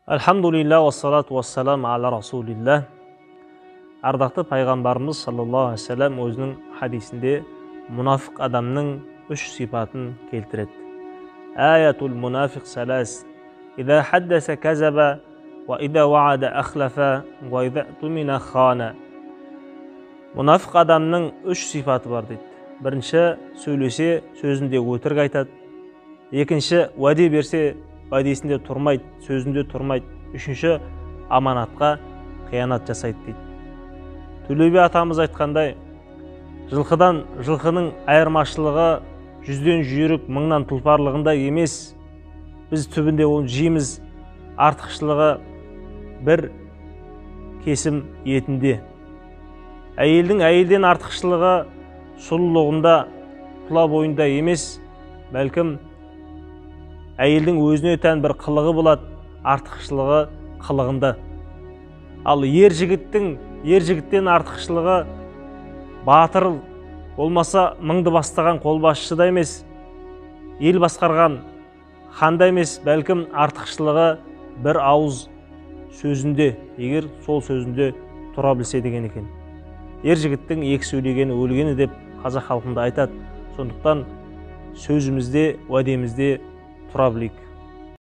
Альхамдулилля, уассалату уассалам аля расулилля. Ардақты пайғамбарымыз саллаллаху алейхи уассалам өзінің хадисінде мұнафық адамның үш сипатын келтіреді. Аятул мунафиқ салас. Иза хаддаса казаба, уа иза ваада ахлафа, уа иза тумина хана. Мұнафық адамның үш сипаты бар дейді. Бірінші, сөйлесе, сөзінде өтірік айтады. Екінші, уәде берсе, уәдесінде тұрмайды, сөзінде тұрмайды. Үшінші, аманатқа қиянат жасайды дейді. Төле би атамыз айтқандай, жылқыдан жылқының айырмашылығы жүзден жүйрік, мыңнан тұлпарлығында емес. Біз түбінде оны жейміз, артықшылығы бір кесім етінде. Әйелдің әйелден артықшылығы сұлулығында, тұла бойында емес, бәлкім әйелдің өзіне тән бір қылығы болады, артықшылығы қылығында. Ал ер жігіттің ер жігіттен артықшылығы батыр болмаса мыңды бастаған қолбасшы да емес, ел басқарған хан да емес, бәлкім артықшылығы бір ауыз сөзінде, егер сол сөзінде тұра білсе деген екен. Ер жігіттің екі сөйлегені өлгені деп қазақ халқында айтады. Сондықтан сөзімізде, уәдемізде тұра білейік.